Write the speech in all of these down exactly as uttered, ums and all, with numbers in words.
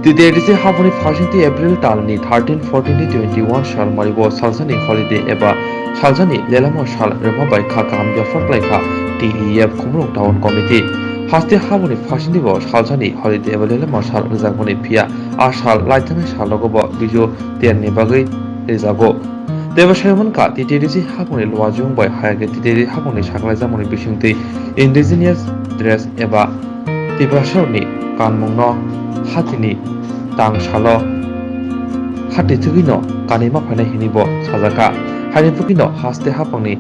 T T A D C haboni phasingtwi April talni thirteen, fourteen tei twenty-one sal maribo salsani holiday eba salsani lelema sal rwma bai kha kaham yaphar khlai kha T E F Khumulwng Town Committee. Haste haboni phasingtwibo salsani holiday eba lelema sal rwjakmani phiya a sal laithanai salrogobo bijo terni bagwi rijago. Teibo sai mankha, T T A D C hapungni luajung bai hayakhe T T A D C hapungni saklaijakmani bisingtwi indigenous dress eba Tiprasarokni kanmungno hatini tang salo hati thwgwino kanwi ma phainai hinwi bo sajakha. Haini bwkhwino haste hapungni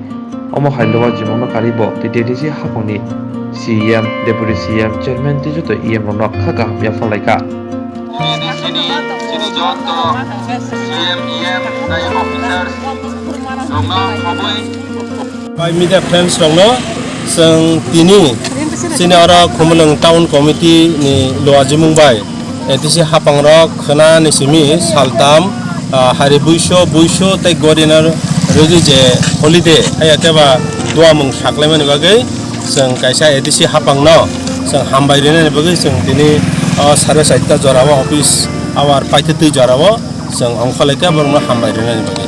omo hai luajimungno karwi bo T T A D C hapungni C E M, Deputy C E M, Chairman tei joto E M rokno kha kaham yaphar laikha. Chini, chini joto C M, E M, tei officers rokno khobwi. Bai media friends rokno chwng tini chini oro Khumulwng Town Committee ni luajimung bai A D C hapang rok khwnani simi saltam, ah, hari buiso, buiso tei gorina rwgwi je holiday haya khe ba duamung saklaimani bagwi chwng kaisa A D C hapangno chwng hambai rinani bagwi chwng tini o sare chaita jorao office hour paitwtwi jorao chwng ongkhorlaikha borokno hambai rinani bagwi.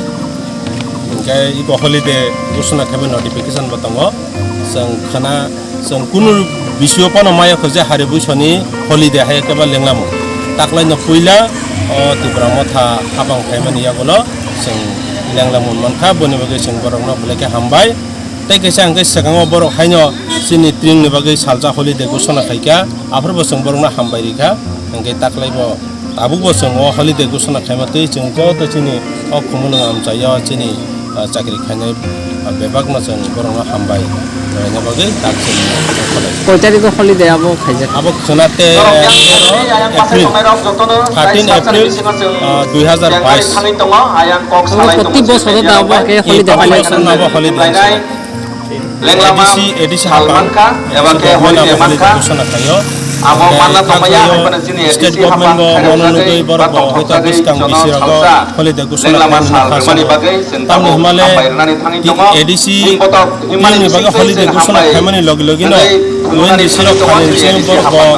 Hinkhe iko holiday ghosona khaima notification bo tongo. Chwng khwna, chwng kunu bisio phano maya kho je hari buisoni holiday hai khe ba lenglamung. Taklaino puila o Tipra Motha hapang phaimani yagulo chwng lenglamung mankha, boni bagwi chwng borokno belai khe hambai. Tei kaisa hwnkhe swkango borok haino chini tringni bagwi salsa holiday ghosona khaikha, aphuru bo chwng borokno hambai rikha. Hwnkhe taklaibo tabukbo chwng o holiday ghosona khaima twi chwng joto chini o Khumulwng amchaio chini, ah, chakri khainai, ah, bebakno chwng borokno hambai rwna bagwi tak chwng. Koi tarikh o holiday abo khaijak? Abo khwna te April thirteen April, ah, dui hazar bais. Ano proti bosor da abo khe holiday khainai. Abo holiday. Lenglama A D C, A D C hapang, mankha, eba khe holiday mankha. Ghosona khaio. Abo manna tongmaya, hai phano chini A D C hapang khairok sagwi, batok thok sagwi, jono salsa. Lenglama sal rwmani bagwi chwng tabuk hambai rwnani thangwi tongo. Himbotok himani bisingtwi chwng hambai rwnani thangwi tongo chini A D C hapangno.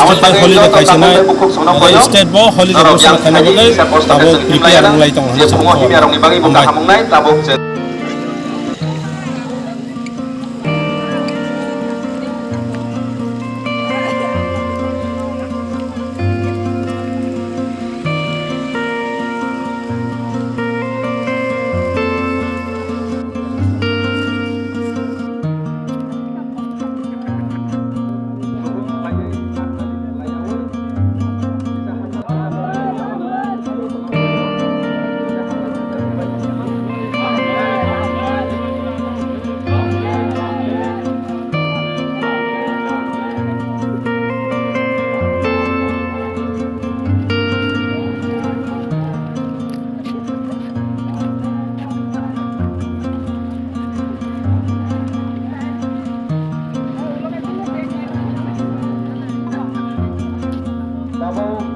Aboni bagwi joto takhuk bukhuk sono koyo. Norok yang thani isa kosto khe chwng himlai rwna. Jephungo himyarokni bagwi bo kaham wngnai, tabuk chwng. Tabuk